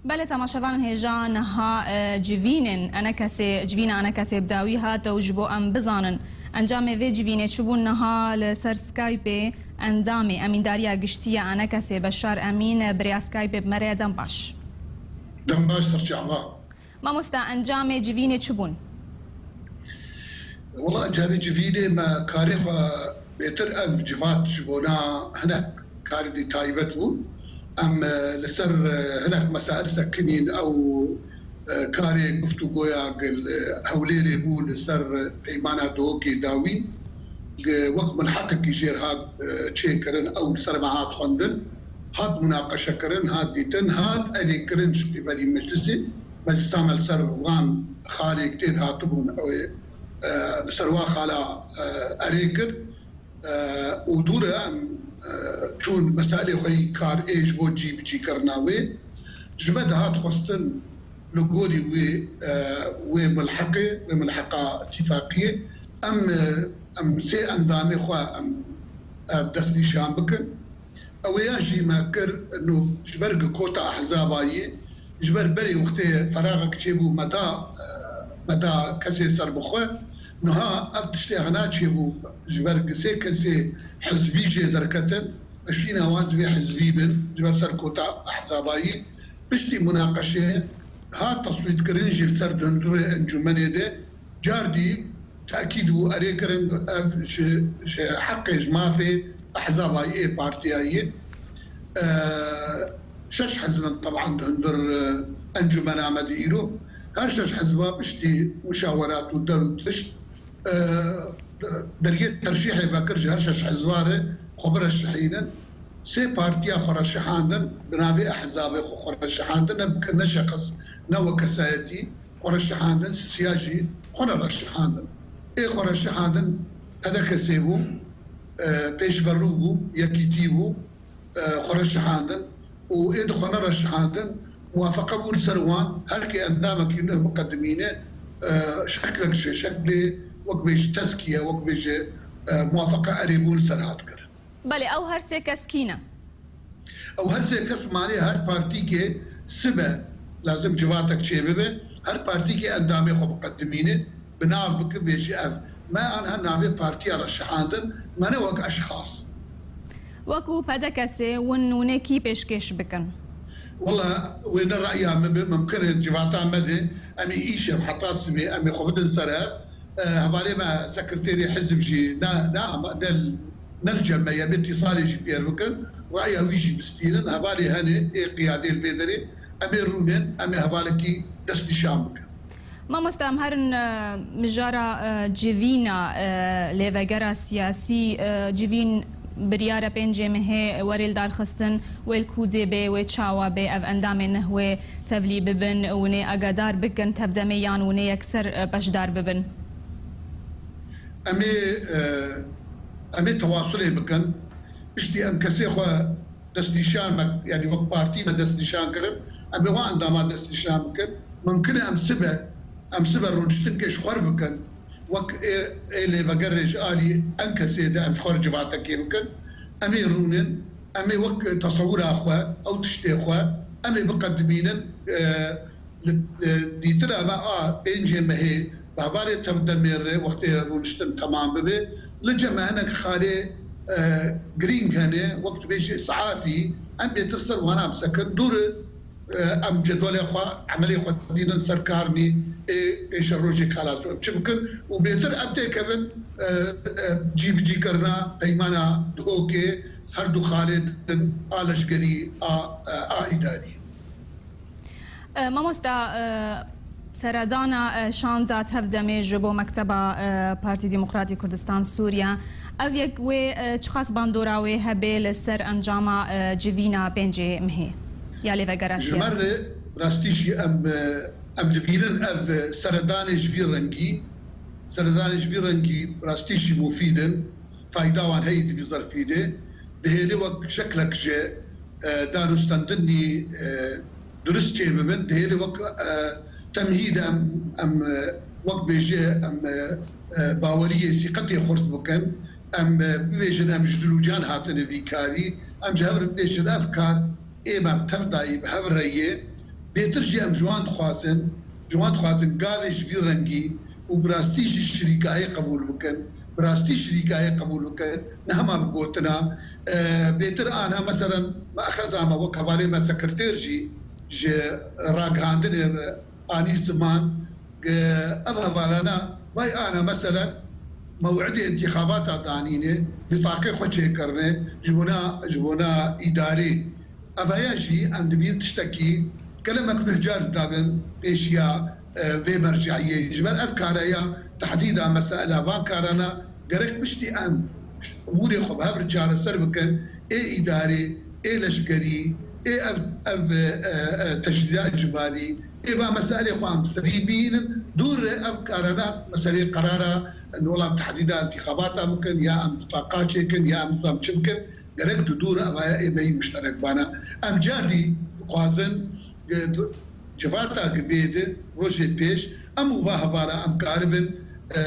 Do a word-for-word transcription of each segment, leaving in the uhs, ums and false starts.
Belê, temaşevanên hêja, niha, e, civînên enekesê, civîna enekesê bi dawî hat û ji bo em bizanin encamê vê civînê çi bûn, niha li ser Skypeê endamê Emîndariya Giştî ya enekesê Beşar Emîn, e, bi rêya Skypeê bi me re ye. Dem baş. Dem baş, ser çava. Mamosta, encamê civînê çi bûn? Wela encamê civînê me karê xwe bêtir ev civat ji bona hinek karê dî taybet bû. Em, e, li ser, e, hinek mesail sekinîn ew, e, karê guftûgoya gil, e, Hewlêrê bû li ser, e, peymana Duhokê dawî. Li wek milheqekî jêr hat, e, çêkirin, ew li ser me hat xwendin. Hat munaqeşekirin, hat dîtin, hat erêkirin ji qîbelî meclisê. Meclisa me li ser wan xalê tê de hatibûn, ew ê, e, li ser wan xala, e, erê kir. E, û dû re em, e, çûn meselê xwe yî kar ê ji bo cî bi cî kirina wê. Ji me dihat xwestin li gorî wê, e, wê milheqê, wê milheqa îtîfaqiyê em, e, em sê endamê xwe em, e, destnîşan bikin. Ew ê ya jî me kir, no, ji ber ku kota ehzaba yê, ji ber berê wextê feraxek çêbû, me da, e, me da kesê serbixwe. Niha ev tiştê hena çêbû, ji ber ku sê kesê hizbî jê derketin, eşîna wan divê hizbî bin, ji ber ser kota ehzaba yê. Piştî munaqeşê hat teswîtkirin jî li ser dundurê encûmenê de, Cardî tekîd bû erê kirin, ev ji, ji heqê, ji mafê ehzaba yê, partiya yê. E, şeş hizb in teban di hundir, e, encûmena me de îro. Her şeş hizba piştî muşawerat û der û tişt, e, deriyê terşîhê vekir ji her şeş hizba re xwe bireşihînin. Sê partiya xwe reşihandin, bi navê ehzabê xwe xwe reşihandin, ne bi, ne şexis, ne wek kesayetî. Xwe re şihandin, sisiya jî xwe re re şihandin. Ê xwe re şihandin, P D K S bû, e, pêşverû bû, yekîtî bû, e, xwe re şihandin û ê di xwe ne re şihandin, muwafeqe bû li ser wan, her kê endamekî nû biqedimîne, e, şeklek ji şeklê, wek bêjî tezkiye, wek bêjî, e, muwafeqe erê bû li ser hat kirin. Belê, ew her sê kes kî ne? Ew her sê kes malê her partîkê sibe lazim civatek çêbibe, her partîkê endamê xwe biqedimîne, bi nav bike, bêje ev. Me anha navê partiya re şihandin, me ne wek eşxas. Wekû P D K S, win nûnê kî pêşkêş bikin? Wela wê ne ra'ya min be, mimkin e civata me de, em ê îşev heta sibê, em ê xwe bidin ser ev. E, hevalê me sekreterê hizb jî ne, ne, ama ne, ne li cem me ye, bê tîsalê jî pêr bikin, raya wî jî bistînin, hevalê hene ê qiyadê li vê derê, em ê rûnin, em ê hevalekî destnîşan bikin. Mamoste, em herin, e, mijara, e, civîna, e, lêvegera siyasî, e, civîn biryara pêncê mehê were lidarxistin, wê li ku dê bê, wê çawa bê, ev endamên neh wê tevlî bibin, hûn ê agadar bikin tevdemê yan hûn ê yekser, e, beşdar bibin? Em ê, e, em ê tewasulê bikin. Piştî em kesê xwe destnîşan me, yanî wek partî me destnîşan kirin, em ê wan endama destnîşan bikin. Mimkin e em sibe, em sibe rûniştinkê ji xwe re bikin. Wek ê, ê lêvegerê ji alî en kesê de em ji xwe re civatekê bikin. Em ê rûnin, em ê wek tesewira xwe, ew tiştê xwe, em ê biqedimînin, e, li, e, dîtina me a pêncê mehê bi hevalê tevdemê re wextê rûniştin temam bibe. Li cem me hinek xalê, e, girîng hene, wek tu bêjî îsafî, em bêtir ser wana bisekin. Dûr, e, em cedwelê xwe, emelê xwe dînin ser karnî ê pêşerojê kalaso em çi bikin û bêtir em têkevin, e, e, cîbicîkirina peymana Duhokê, her du xalê din a leşkerî, a, e, a îdarî. E, mamosta, e, seredana, e, şanda tevdemê ji bo Mekteba, e, Partî Demokratî Kurdistan Sûriye, ev yek wê, e, çiqas bandora wê hebe li ser encama, e, civîna pêncê mehê ya lêvegera siyasî? Ji me re rastî jî em, e, em dibînin ev seredanê ji vî rengî, seredanê ji vî rengî rastî jî mufîd in. Fayda wan heye di vî zerfî de. Dihêle wek şeklek ji, e, danûstendinî, e, durist çêbibin. Dihêle wek, e, temhîd em, em, e, wek bêje em, e, e, baweriyê sîqetê xurt bikin. Em, e, bibêjin em ji dilûcan hatine vî karî. Em ji hev re bibêjin ev kar ê me bi tev dayî, bi hev re yê. Bêtir jî em ji wan dixwazin, ji wan dixwazin gavê ji vî rengî û bi rastî jî şirîkayê qebûl bikin, bi rastî şirîkayê qebûl bikin, ne hema bi gotina. E, bêtir ana, meselen, me exeza me wek hevalê me sekreter jî ji ragihandinê re anî ziman, e, ev hevalana vay ana, meselen, mew'idê întîxabata danîne, bitaqê xwe çêkirine, ji bona, ji bona îdarê. Evaya jî em dibîn tiştekî gelemek nuh car didavin pêşiya, e, vê merceiyê. Ji ber ev kareya tehdîda mesela van karana gerek piştî em umûrê xwe bi hev re çareser bikin, ê îdarê, ê leşkerî, ê ev, ev, e, e, tecrîda icbarî, ê va meselê xwe em serî bînin, dûr re ev karana meselê qerara, em wela tehdîda întîxabata bikin, ya em bitaqa çêkin, ya em nizam çi bikin. Gerek di dû re evaya ê me yî muşterek bana. Em cardî dixwazin, e, civata gi bê di rojê pêş, em û va hevala em karibin, e,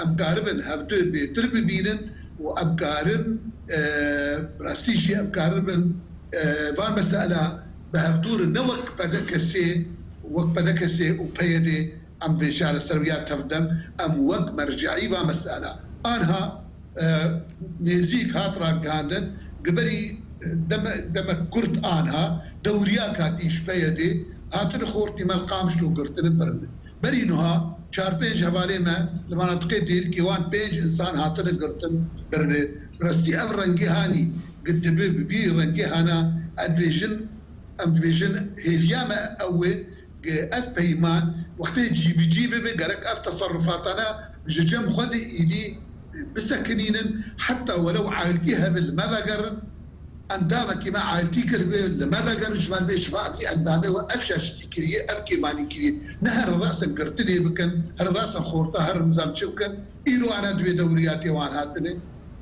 em karibin hevdu bêtir bibînin û em karin, e, bi rastî jî em karibin, e, van mesela bi hevdû re ne wek P D K S, wek P D K S û P Y D, em vê çareser ya tevdem, em wek merceî va mesela. Anha, e, nêzîk hat ragihandin, giberî, e, deme-, demek kurt anha, dewriyaka tî ji P Y D hatine xortî me li Qamişlo girtine birine. Berî nuha çar pênc hevalê me li manatiqê Dêrikê wan pênc insan hatine girtin birine. Bi rastî ev rengê hanî gi dibe bi vî rengê hana, em dibêjin, em dibêjin hêviya me ew e, Ev peyman wextê cîbicî bibe, gerek ev teserrufatane ji cem xwe de êdî bisekinînin, heta welew aîltî hebe li me vegerin, endamekî me aîltî kiribe li me vegerin, ji ber vê şifa bî endamê we ev şaştî kiriye, ev kêmanî kiriye. Ne her rasen girtinê bikin, her rasen xorta, her nizam çi bikin. Îro ana divê dewriyatê wan hatine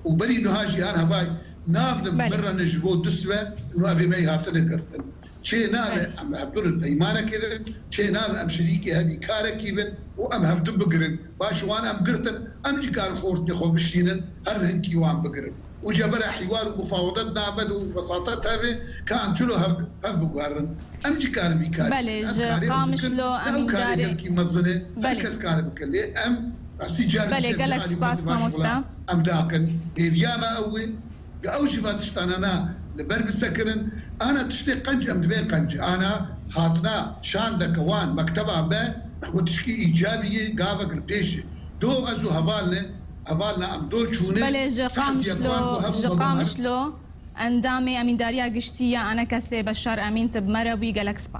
û berî niha jî an hevay nav de Belê. mirane ji bo du sibe, no evê me hatine girtin. Çê nabe Evet. em hevdû li peymanekê de, çê nabe em şirîkê hevî karekî bin û em hevdû bigirin. Baş wan em girtin, em jî karin xortê xwe bişînin, her hinkî wan bigirin. Û cebere hîwar û mufawedet nabe û wesatet heve ka em çilo hev, hev biguherin. Em jî karin vî karî Belê, bikin. Em ji karê ew dikin, Qamişlo ne ew karê emîndarê gelkî mezin e, her Belê. kes kare bike. Lê em rastî car Belê, gelek spas, mamoste. Em dakin. Hêviya me ew e. Ga ew jî va tiştana na li ber bisekirin. Ana tiştê qenc em divê qenc. Ana hatina şandeke wan mekteba me, ew tişkî îcabî ye, gavek li pêş e. Do ez û heval ne, heval na em do çûne. Belê, ji Qamişlo, ji Qamişlo endamê emîndariya giştî ya anekesê Beşar Emîn, tu bi me re bûyî, gelek spas.